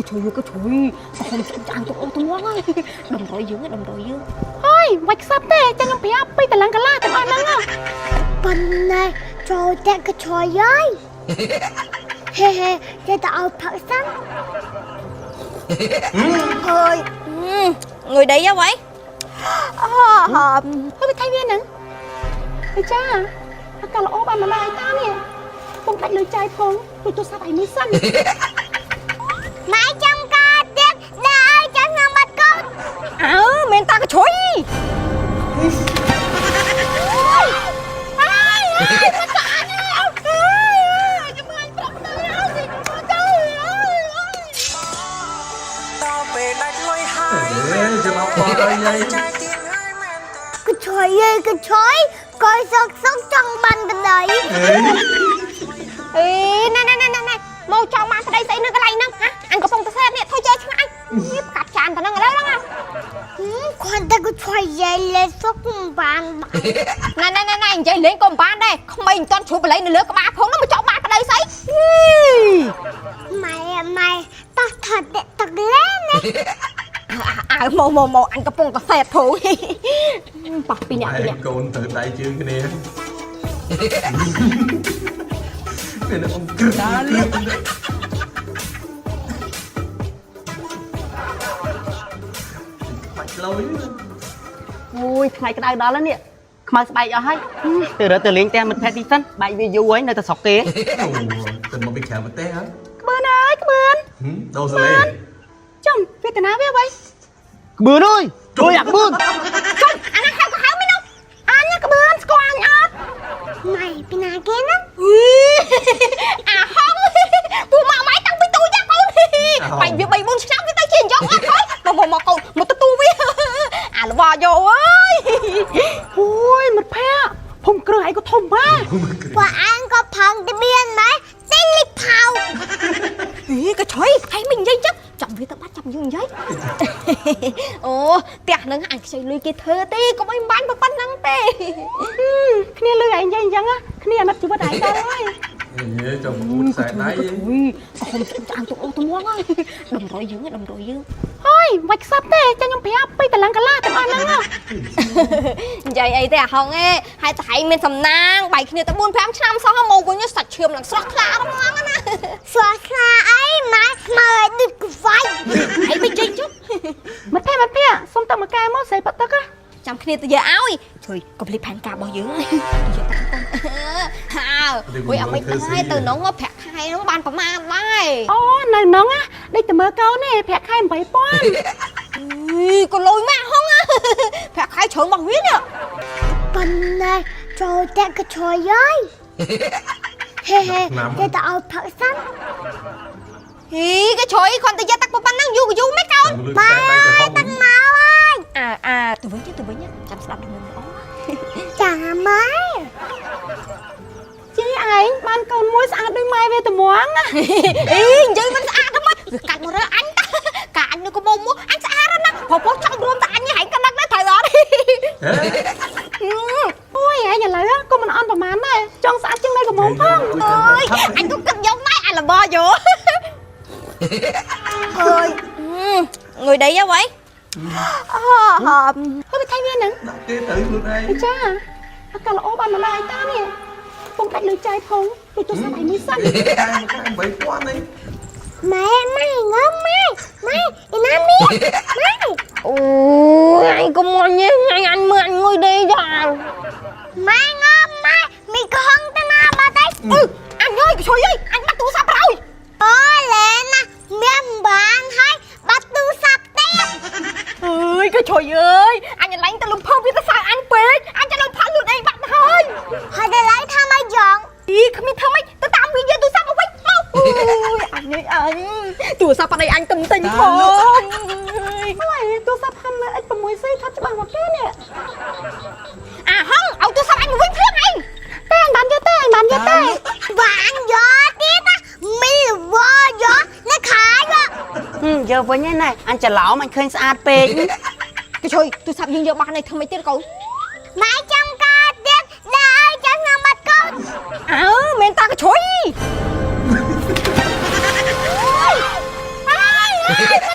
ក៏ជួយក៏ជួយហុំឆ្អៅទៅអូទៅមកហើយតម្រុយយើងតម្រុយយើង ហើយមិនខ្សឹបទេចាំខ្ញុំប្រាប់ពីតលឹងកន្លះទាំងអស់ហ្នឹង ប៉ុន្តែចូលតែកឆយហើយហេហេចេះតែឲ្យផឹកសិន អើយងុយដីហ៎វ៉ៃ អូហើយវាថៃវាហ្នឹងហើយចាអាកាល្អបានម្ល៉េះតានេះពងដាច់លើចាយផងទូរស័ព្ទឯនេះសិន ម៉ែចាំការទៀតដាក់ឲ្យចាំខ្ញុំបាត់កូន អើមានតាកជួយ ដល់ពេលដាច់លុយហើយ អេចាំមកបងដល់យាយ ចាយទៀតហើយមែនតើ កឆយអើយកឆយកយសុកសុកចង់បានប្តី អេណែណែណែណែមកចង់បានប្តីស្អីនៅកន្លែងហ្នឹងហ៎អញកំពុងតែសេតនេះធ្វើចេះឆ្ងាយនេះផ្កាប់ចានទៅហ្នឹងឥឡូវហ្នឹង គ្រាន់តែកឆយយាយលេសុកមិនបាន ណែណែណែណែនិយាយលេងក៏មិនបានដែរក្មេងមិនទាន់ជ្រុះបល័យនៅលើក្បាលផងហ្នឹងមកចង់បានប្តីស្អី ម៉ែម៉ែតោះថតទឹកលេងណា អើមកមកមកអញកំពុងតែសេតផងប៉ោះពីអ្នកពីអ្នក កូនទៅដៃជើងគ្នាពេលអង្គក្រឹកក្រឹកបាច់លុយ អូយថ្ងៃក្តៅដល់ហើយនេះខ្មៅស្បែកអស់ហើយទៅរើទៅលេងផ្ទះមិត្តភក្តិទីសិនបែកវាយូរហើយនៅតែស្រុកគេ អូទៅមកពីក្រៅប្រទេសហ៎ ក្បឿនអើយក្បឿន ដូរសលេ ចំវេទនាវាអ្វី ក្បឿនអើយជួយអាក្បឿន ចុះអាណាហៅក៏ហៅមិននោះ អញក្បឿនស្គាល់អញអត់ ម៉ែពីណាគេណា អាហងពូម៉ាក់ម៉ៃតាំងពីទូចណាកូនបាញ់វា3 4ឆ្នាំវាទៅជាអញ្ចឹងអត់ហើយមកមកមកកូនមកទទួលវាអាលវយោអើយ អូយមិត្តភក្តិភូមិគ្រឹះឯងក៏ធំម៉ា ពួកឯងក៏ផឹងទៅបៀនម៉ែទិញលិចផៅ ហីក៏ឆុយហើយមិននិយាយចឹងចាំវាទៅបាត់ចាំយើងនិយាយអូផ្ទះហ្នឹងអញខ្ចីលុយគេធ្វើទេកុំអីបាញ់ប៉ុណ្្នឹងទេ គ្នាលឺឯងនិយាយអញ្ចឹងគ្នាអាណិតជីវិតឯងដល់ហើយ អេចាំពូតខ្សែដៃ អូយហុំឆ្អៅទៅអូទៅមកហើយតម្រុយយើងតម្រុយយើង ហើយមិនខ្សឹបទេចាំខ្ញុំប្រាប់ពីតលឹងកន្លះទាំងអស់ហ្នឹង និយាយអីទេអាហងឯងហើយតែឯងមានសំណាងបែកគ្នាទៅ4 5ឆ្នាំសោះមកវិញសាច់ឈាមឡើងស្រស់ថ្លាហ្មងណា ស្វាស្លាអីម៉ែខ្មៅឲ្យដូចក្វៃ ឯងមិនចេញចុះ មិត្តភក្តិមិត្តភក្តិសុំទឹកមួយកែមកស្រីប៉ទឹក ចាំគ្នាទៅយកឲ្យជួយកុំភ្លេចផែនការរបស់យើងយកទឹកកូនអើអូយអត់មិនដែរទៅនងប្រាក់ខែហ្នឹងបានប្រមាណដែរ អូនៅហ្នឹងដេកតែមើលកូនទេប្រាក់ខែ8000 អីក៏លុយម៉ាក់ហងប្រាក់ខែច្រើនរបស់វានេះ ប៉ុន្តែចូលតែកឆយហើយហេហេចេះតែឲ្យផឹកសិន ហីក៏ជ្រុយគ្រាន់តែយកទឹកប៉ុណ្ណឹងយូរក៏យូរមិនកូន លុយខ្សែដៃទៅហង ទឹកមកហើយ អើអើទៅវិញទៅវិញចាំស្ដាប់ដំណឹងល្អ ចាម៉ែ ជីឯងបានកូនមួយស្អាតដូចម៉ែវាត្មង អីនិយាយមិនស្អាតហ្នឹងវាកាត់មករើអញតាកាអញនៅកមុំមកអញស្អាតណាស់ព្រោះចង់រួមតែអញហែងកណ្ដឹងដែរត្រូវអត់ ហេ អូយឯងឥឡូវក៏មិនអន់ប្រហែលដែរចង់ស្អាតជាងនៅកមុំផង អើយអញក៏គិតយកដែរអាលបយោអើយងុយដីហ៎វ៉ៃ អូហើយវាថៃវាហ្នឹង ដាក់គេទៅខ្លួនឯង ចាអាកាល្អបានម្ល៉េះតានេះពងដាច់លើចាយផងទូរស័ព្ទឯនេះសិន តែមក8000នេះ ម៉ែម៉ែងើម៉ែម៉ែឯណាមីម៉ែ អូយអញក៏មកញ៉ាំអញមើលអញងុយដីចា ម៉ែងើម៉ែមីកំហឹងទៅណាបាត់ហើយ អឺអញអើយជួយអើយអញបាត់ទូរស័ព្ទប្រហើយ អូលែណាមានបានហើយបាត់ទូរស័ព្ទទៀត អើយក៏ជួយអើយអញឡែងទៅលំផើវាទៅសើអញពេកអញจะលំផើលួចឯងបាត់ហើយ ហើយដល់ឡៃថាមកយ៉ង អីគ្មានធ្វើម៉េចទៅតាមវាយកទូរស័ព្ទមកវិញមកអូយអញអើយអញទូរស័ព្ទប្តីអញទំទិញផង អូយទូរស័ព្ទហាំនៅ X6C ថតច្បាស់មកគេនេះ អាហងឲ្យទូរស័ព្ទអញមកវិញភ្លាមឯង តែអញបានយកទេអញបានយកទេ វាអញយកទៀតណាមីលវយកនៅខាយក យកវិញឯណែអញច្រឡោមអញឃើញស្អាតពេក គេជួយទូរស័ព្ទយើងយកបាននេះធ្វើម៉េចទៀតកូន ម៉ែចាំការទៀតដាក់ឲ្យចាំខ្ញុំបាត់កូន អើមែនតាកជួយ យ